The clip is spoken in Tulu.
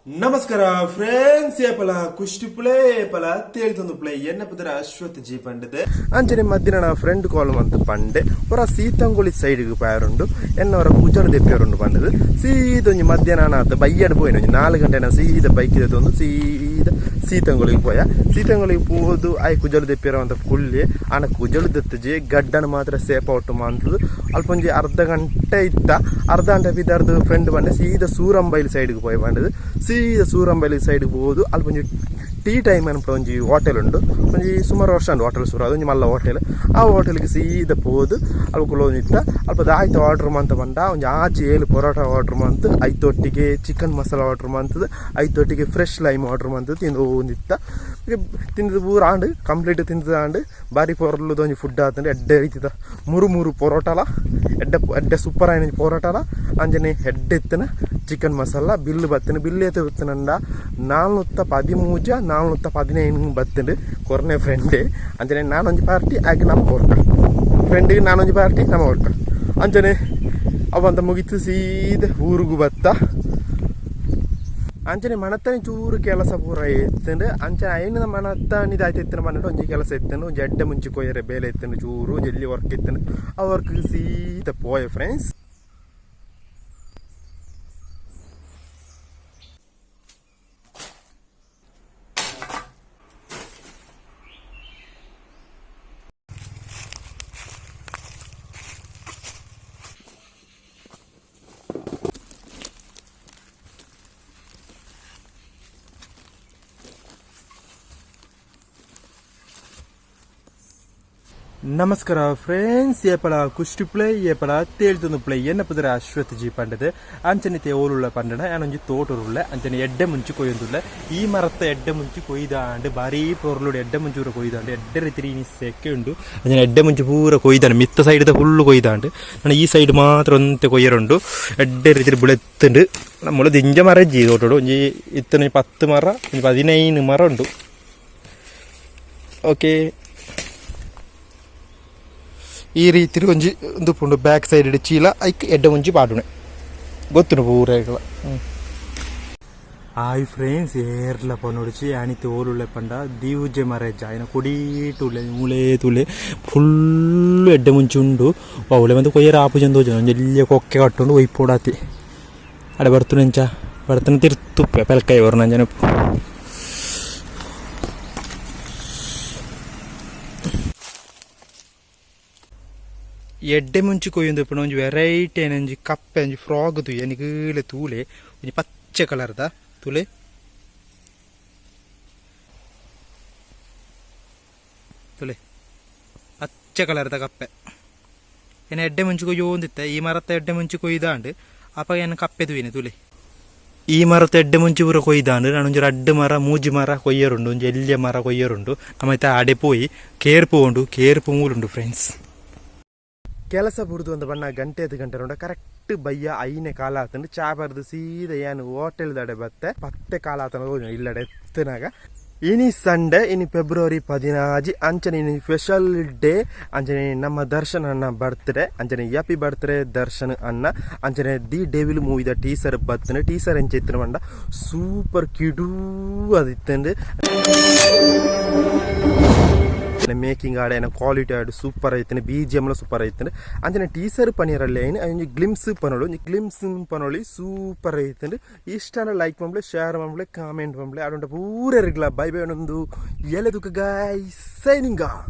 ನಮಸ್ಕಾರ ಫ್ರೆಂಡ್ಸ್, ಏಪಲ ಕುಷ್ಟಿಪುಳೆ ಏಪಲ ತೇಳ್ತೊಂದು ಎನ್ನ ಪುದರ ಅಶ್ವಥ್ ಜಿ ಪಂಡದೆ. ಅಂಚನೆ ಮಧ್ಯಾಹ್ನ ಫ್ರೆಂಡ್ ಕಾಲ್ ಮಂತ್ ಪಂಡೆ, ಒರ ಸೀತಂಗುಳಿ ಸೈಡ್ಗೆ ಪಾಯರುಂಡು, ಎನ್ನ ಅವರ ಕುಜಲ್ ದೆಪ್ಪಿಯರುಂಡು ಪಂಡದು. ಸೀದ ಒಂಜಿ ಮಧ್ಯಾಹ್ನ ಆತ ಬಯ್ಯಡ್ ಪೋಯಿನ, ಒಂಜಿ 4 ಗಂಟೆ ಸೀದ ಬೈಕ್ ತೊಂದು ಸೀದ ಸೀತಂಗುಳಿಗೆ ಪೋಯ. ಸೀತಂಗುಳಿಗೆ ಪೋದು ಆಯ್ ಕುಜಲ್ ದೆಪ್ಪಿಯರ ಅಂತ ಕುಲ್ಲಿ ಆನ ಕುಜಲ್ ದತ್ತಜಿ, ಗಡ್ಡನ ಮಾತ್ರ ಸೇಪ್ ಔಟ್ ಮಂತದು. ಅಲ್ಪ ಒಂಜಿ ಅರ್ಧ ಗಂಟೆ ಇತ್ತ. ಅರ್ಧ ಗಂಟೆ ಬಿದ್ದಾರ್ದು ಫ್ರೆಂಡ್ ಬಂಡೆ, ಸೀದ ಸೂರಂಬೈಲ್ ಸೈಡ್ಗೆ ಪೋಯ್ ಪಂಡದು. ಸೀದ ಸೂರಂಬೈಲ್ ಸೈಡ್ಗೆ ಹೋದು ಅಲ್ಪ ಒಂಜಿ ಟೀ ಟೈಮ್ ಅನ್ಪುನ ಒಂಜಿ ಹೋಟೆಲ್ ಉಂಡು. ಒಂಜಿ ಸುಮಾರು ವರ್ಷ ಉಂಡು ಹೋಟೆಲ್ ಸುರು. ಅದೊಂಜಿ ಮಲ್ಲ ಹೋಟೆಲ್. ಆ ಹೋಟೆಲ್ಗೆ ಸೀದ ಪೋದು ಅಲ್ಪ ಕುಲೋಂದಿತ್ತ. ಅಲ್ಪ ದಾಯ್ತ ಆರ್ಡರ್ ಮಂತ ಪಂಡ, ಒಂಜಿ ಆಚೆ ಏಳು ಪರೋಟ ಆರ್ಡರ್ ಮಂತ್, ಐತೊಟ್ಟಿಗೆ ಚಿಕನ್ ಮಸಾಲ ಆರ್ಡರ್ ಮಂತದ, ಐತೊಟ್ಟಿಗೆ ಫ್ರೆಶ್ ಲೈಮ್ ಆರ್ಡರ್ ಮಂತದ್ದು ತಿಂದು ಒಂದಿತ್ತ. ತಿಂದದು ಪೂರ ಆಂಡ್, ಕಂಪ್ಲೀಟ್ ತಿಂದದ ಆಂಡ್. ಬಾರಿ ಪೊರ್ಲುದ ಒಂಜಿ ಫುಡ್ ಆತಂಡು. ಎಡ್ಡೆ ರೀತಿದ ಮುರು ಮುರು ಪರೋಟಲ, ಎಡ್ಡೆ ಎಡ್ಡೆ ಸೂಪರ್ ಆಯಿನ ಪರೋಟಲ, ಅಂಚನೆ ಎಡ್ಡೆ ಇತ್ತನ ಚಿಕನ್ ಮಸಾಲ. ಬಿಲ್ಲು ಬತ್ತನ. ಬಿಲ್ಲು ಏತ ಬತ್ತನಂಡ 413, 415 ಬತ್ತಂಡು. ಕೊರ್ನೆ ಫ್ರೆಂಡ್. ಅಂಚನೆ ನಾನೊಂಜಿ ಪಾರ್ಟಿ ಆಗ ನಮ್ಮ ಕೊರ್ಕ ಫ್ರೆಂಡಿಗೆ, ನಾನೊಂಜಿ ಪಾರ್ಟಿ ನಮ್ಮ ಕೊರ್ಕ. ಅಂಚನೆ ಅವಂತ ಮುಗಿತು, ಸೀದ ಊರುಗು ಬತ್ತ. ಅಂಚನೆ ಮನತ್ತನೆ ಚೂರು ಕೆಲಸ ಪೂರ ಎತ್ತಂಡು. ಅಂಚನೆ ಐನ ಮನತ್ತಾನಿ ಇದಾಯ್ತು ಎತ್ತನ ಪನ್ನಡ ಒಂಜಿ ಕೆಲಸ ಎತ್ತಂಡು. ಒಂಜಿ ಎಡ್ಡೆ ಮುಂಚಿ ಕೊಯ್ಯರೆ ಬೇಲೆ ಎತ್ತಂಡು. ಚೂರು ಜಲ್ಲಿ ವರ್ಕ್ ಎತ್ತಂಡು. ಆ ವರ್ಕ್ ಸೀದ ಪೋಯ ಫ್ರೆಂಡ್ಸ್. ನಮಸ್ಕಾರ ಫ್ರೆಂಡ್ಸ್, ಏಪಲ ಕುಷ್ಟಿಪ್ಲೆ ಏಪಲ ತೇಳ್ತೊಂದು ಪ್ಲೇ ಎನ್ನ ಪುದರ ಅಶ್ವಥ್ ಜಿ ಪಂಡದು. ಅಂಚನೆ ಓಲುಳ್ಳ ಪಂಡಣ, ಯಾನೊಂಜಿ ತೋಟರುಳ್ಳೆ. ಅಂಚನೆ ಎಡ್ಡೆ ಮುಂಚಿ ಕೊಯ್ಯೊಂದುಳ್ಳೆ. ಈ ಮರತ್ತ ಎಡ್ಡೆ ಮುಂಚಿ ಕೊಯ್ದಾಂಡ್. ಬಾರಿ ಪೊರ್ಲುಡು ಎಡ್ಡೆ ಮುಂಚಿ ಪೂರ ಕೊಯ್ದಾಂಡ್. ಎಡ್ಡೆ ರೀತಿ ಇನಿ ಸೆಕೆ ಉಂಡು. ಅಂಚನೆ ಎಡ್ಡೆ ಮುಂಚಿ ಪೂರ ಕೊಯ್ದಾಂಡ್. ಮಿತ್ತ ಸೈಡ್ದ ಫುಲ್ಲು ಕೊಯ್ದಾಂಡ್. ನಾನು ಈ ಸೈಡ್ ಮಾತ್ರ ಒಂತೆ ಕೊಯ್ಯರುಂಡು. ಎಡ್ಡೆ ರೀತಿ ಬುಳೆತ್ತುಂಡು. നമ്മള് ದಿಂಜ ಮರ ಇಜ್ಜಿ ತೋಟಡು. ಒಂಜಿ ಇತ್ತನ 10 ಮರ, ಒಂಜಿ 15 ಮರ ಉಂಡು. ಓಕೆ, ಈ ರೀತಿ ಒಂಜಿ ಉಂದು ಬ್ಯಾಕ್ ಸೈಡ್ ಚೀಲ, ಐಕ್ ಎಡ್ಡೆ ಮುಂಚಿ ಪಾಡುಣೆ. ಗೊತ್ತುಂಡು ಪೂರ. ಹಾಯ್ ಫ್ರೆಂಡ್ಸ್, ಏರ್ಲ ಪನೊಡಿಚಿ ಆನಿತಿ ಓಲುಳ್ಳೆ ಪಂಡ, ದೀವುಜೆ ಮರೆಜ್ಜ ಆಯ್ನ ಕೊಡೀಟುಳ್ಳೆ ಮೂಲೆ ತುಲೆ ಫುಲ್ಲು ಎಡ್ಡೆ ಮುಂಚಿ ಉಂಡು. ಅವಳೆ ಬಂದು ಕೊಯ್ಯರ ಆಪುಜಂದು ತೋಜುಂಡು. ಒಂಜಿ ಎಲ್ಯ ಕೊಕ್ಕೆ ಕಟ್ಟುಂಡು ಒಯ್ಪೋಡಾತಿ. ಅಡೆ ಬರ್ತುನೆಂಚ ಬರ್ತನ ತಿರ್ತುಪ್ಪೆ ಪೆಲ್ಕಾಯಿ ಬರುನಂಜನೆ. ಎಡ್ಡೆ ಮುಂಚಿ ಕೊಯ್ಯೊಂದು ಇಪ್ಪುನ ಒಂಜಿ ವೆರೈಟಿ ಒಂಜಿ ಕಪ್ಪೆ, ಒಂಜಿ ಫ್ರಾಗ್ ತೂಯೆ ನಿಗೀಲೆ. ತೂಲೆ, ಒಂಜಿ ಪಚ್ಚೆ ಕಲರ್ದ ತೂಲೆ ತೂಲೆ, ಪಚ್ಚೆ ಕಲರ್ದ ಕಪ್ಪೆ. ಏನ ಎಡ್ಡೆ ಮುಂಚಿ ಕೊಯ್ಯೋಂದಿತ್ತೆ. ಈ ಮರತ್ತ ಎಡ್ಡೆ ಮುಂಚಿ ಕೊಯ್ದಾಂಡ್. ಅಪಗ ಏನ ಕಪ್ಪೆ ತೂಯಿನಿ ತೂಲೆ. ಈ ಮರತ್ತ ಎಡ್ಡೆ ಮುಂಚಿ ಪೂರ ಕೊಯ್ದಾಂಡ್. ನಾನೊಂಜಿ ರಡ್ಡ್ ಮರ ಮೂಜಿ ಮರ ಕೊಯ್ಯರುಂಡು. ಒಂಜಿ ಎಲ್ಯ ಮರ ಕೊಯ್ಯರುಂಡು. ನಮ್ಮ ಅಡೆ ಪೋಯಿ ಕೇರ್ಪು ಉಂಡು, ಕೇರ್ಪು ಮೂಲುಂಡು ಫ್ರೆಂಡ್ಸ್. ಕೆಲಸ ಬುಡ್ದು ಒಂದು ಬಣ್ಣ ಗಂಟೆ ಐದು ಗಂಟೆ ಉಂಡ. ಕರೆಕ್ಟ್ ಬಯ್ಯ ಐನೆ ಕಾಲ ಆತಂಡು. ಚಾ ಬರ್ದು ಸೀದಾ ಏನು ಹೋಟೆಲ್ ದಡೆ ಬತ್ತೆ. ಪತ್ತೆ ಕಾಲ ಆತನ ಇಲ್ಲಡೆ ಎತ್ತನಾಗ. ಇನಿ ಸಂಡೆ, ಇನಿ ಫೆಬ್ರವರಿ 16. ಅಂಚನೆ ಇನಿ ಸ್ಪೆಷಲ್ ಡೇ. ಅಂಚನೆ ನಮ್ಮ ದರ್ಶನ್ ಅಣ್ಣ ಬರ್ತ್ಡೇ. ಅಂಚನೆ ಹ್ಯಾಪಿ ಬರ್ತ್ಡೇ ದರ್ಶನ್ ಅಣ್ಣ. ಅಂಚನೆ the devil ಮೂವಿದ ಟೀಸರ್ ಬತ್ತನೆ. ಟೀಸರ್ ಎಂಚ ಇತ್ತಿನ ಪಂಡ ಸೂಪರ್ ಕಿಡೂ ಅದಿತ್ತಂಡು. ಮೇಕಿಂಗ್ ಆಡ ಏನ ಕ್ವಾಲಿಟಿ ಆಡು ಸೂಪರ್ ಐತನೆ. ಬಿಜಿಎಂ ಸೂಪರ್ ಐತನೆ. ಅಂಚನೆ ಟೀಸರ್ ಪನಿಯರಲ್ಲಿ ಐನ್ ಒಂಜಿ ಗ್ಲಿಮ್ಸ್ ಪನೊಳು, ಒಂಜಿ ಗ್ಲಿಮ್ಸ್ ಪನೊಳಿ ಸೂಪರ್ ಐತಂಡು. ಇಷ್ಟಾನ ಲೈಕ್ ಮಂಬ್ಲೆ, ಶೇರ್ ಮಂಬ್ಲೆ, ಕಾಮೆಂಟ್ ಮಂಬ್ಲೆ. ಅಡುಂಟ ಪೂರ ಬೈ ಬೈ. ಒಂದೊಂದು ಎಲೆ ದುಃಖ ಗಾಯ್, ಸೈನಿಂಗ್ ಆಫ್.